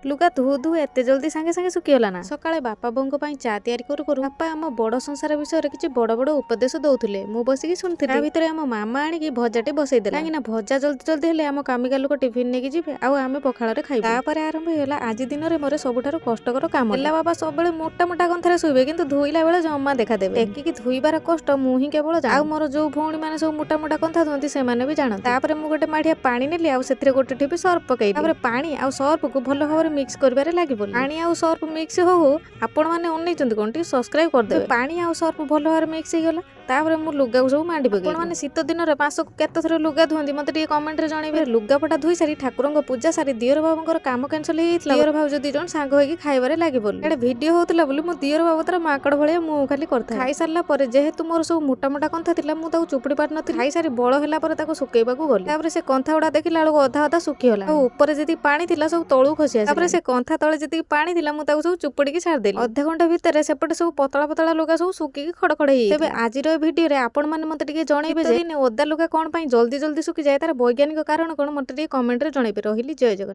ଲୁଗା ଧୋଉ ଧୋଉ ଏତେ ଜଲ୍ଦି ସାଙ୍ଗେ ସାଙ୍ଗେ ଶୁଖିଗଲା ନା। ସକାଳେ ବାପା ବୋଉଙ୍କ ପାଇଁ ଚା ତିଆରି କରୁ କରୁ ବାପା ଆମ ବଡ ସଂସାର ବିଷୟରେ କିଛି ବଡ ବଡ ଉପଦେଶ ଦଉଥିଲେ, ମୁଁ ବସିକି ଶୁଣୁଥିଲି। ତା ଭିତରେ ଆମ ମାମା ଆଣିକି ଭଜାଟେ ବସେଇ ଦେଲା, କାହିଁକି ନା ଭଜା ଜଲ୍ଦି ଜଲ୍ଦି ହେଲେ ଆମ କାମିକା ଲୋକ ଟିଫିନ ନେଇକି ଯିବେ ଆଉ ଆମେ ପଖାଳରେ ଖାଇବୁ। ତାପରେ ଆରମ୍ଭ ହେଇଗଲା ଆଜି ଦିନରେ ମୋର ସବୁଠାରୁ କଷ୍ଟକର କାମ। ହେଲା ବାବା ସବୁବେଳେ ମୋଟା ମୋଟା କନ୍ଥାରେ ଶୋଇବେ, କିନ୍ତୁ ଧୋଇଲା ବେଳେ ଜମା ଦେଖାଦେବେ। ଟେକିକି ଧୋଇବାର କଷ୍ଟ ମୁଁ ହିଁ କେବଳ ଜାଣେ। ଆଉ ମୋର ଯୋଉ ଭଉଣୀ ମାନେ ସବୁ ମୋଟା ମୋଟା କନ୍ଥା ଧୁଅନ୍ତି, ସେମାନେ ବି ଜାଣନ୍ତି। ତାପରେ ମୁଁ ଗୋଟେ ମାଠିଆ ପାଣି ନେଲି ଆଉ ସେଥିରେ ଗୋଟେ ଠିପି ସର୍ଫ ପକେଇଲି। ତାପରେ ପାଣି ଆଉ ସର୍ଫକୁ ଭଲ ଭାବରେ ମିକ୍ସ କରିବାରେ ଲାଗି ପଡିଲି। ପାଣି ଆଉ ସର୍ଫ ମିକ୍ସ ହଉ ହଉ ଆପଣ ମାନେ ଅନେଇଛନ୍ତି କଣ? ଟିକେ ସବସ୍କ୍ରାଇବ କରିଦେବେ। ପାଣି ଆଉ ସର୍ଫ ଭଲ ଭାବରେ ମିକ୍ସ ହେଇଗଲା। ତାପରେ ମୁଁ ଲୁଗାକୁ ସବୁ ମାଣ୍ଡି ପକେଇଲି। ଆପଣ ମାନେ ଶୀତ ଦିନରେ ମାସକୁ କେତେ ଥର ଲୁଗା ଧୁଅନ୍ତି, ମତେ ଟିକେ କମେଣ୍ଟରେ ଜଣେଇବେ। ଲୁଗାପଟା ଧୋଇ ସାରି, ଠାକୁରଙ୍କ ପୂଜା ସାରି, ଦିଅର ବାବୁଙ୍କର କାମ କ୍ୟାନସଲ ହେଇଯାଇଥିଲା। ଦିଅର ଭାଉଜ ଦି ଜଣ ସାଙ୍ଗ ହେଇକି ଖାଇବାରେ ଲାଗି ପଡିଲୁ। ଏଇଟା ଭିଡିଓ ହଉଥିଲା ବୋଲି ମୁଁ ଦିଅର ବାବୁ ତାର ମାଙ୍କଡ ଭଳିଆ ମୁଁ ଖାଲି କରିଥାଏ। ଖାଇସାରିଲା ପରେ ଯେହେତୁ ମୋର ସବୁ ମୋଟା ମୋଟା କନ୍ଥା ଥିଲା, ମୁଁ ତାକୁ ଚୁପୁଡି ପାରିନଥିଲି। ଖାଇସାରି ବଳ ହେଲା ପରେ ତାକୁ ଶୁକେଇବାକୁ ଗଲି। ତାପରେ ସେ କନ୍ଥା ଗୁଡା ଦେଖିଲା ବେଳକୁ ଅଧା ଅଧା ଶୁଖିଗଲା ଆଉ ଉପରେ ଯେତିକି ପାଣି ଥିଲା ସବୁ ତଳକୁ ଖସି ଆସିଲା। ତାପରେ ସେ କନ୍ଥା ତଳେ ଯେତିକି ପାଣି ଥିଲା, ମୁଁ ତାକୁ ସବୁ ଚୁପୁଡିକି ଛାଡ଼ିଦେଲି। ଅଧ ଘଣ୍ଟା ଭିତରେ ସେପଟେ ସବୁ ପତଳା ପତଳା ଲୁଗା ସବୁ ଶୁଖିକି ଖଡ ଖଡ ହେଇଯାଇଥିଲା। ତେବେ ଆଜିର ଏ ଭିଡିଓରେ ଆପଣ ମାନେ ମତେ ଟିକେ ଜଣେଇବେ ଯେ ଦିନେ ଓଦା ଲୁଗା କଣ ପାଇଁ ଜଲ୍ଦି ଜଲ୍ଦି ଶୁଖିଯାଏ, ତାର ବୈଜ୍ଞାନିକ କାରଣ କଣ, ମତେ ଟିକେ କମେଣ୍ଟରେ ଜଣେଇବେ। ରହିଲି, ଜୟ ଜଗନ୍ନାଥ।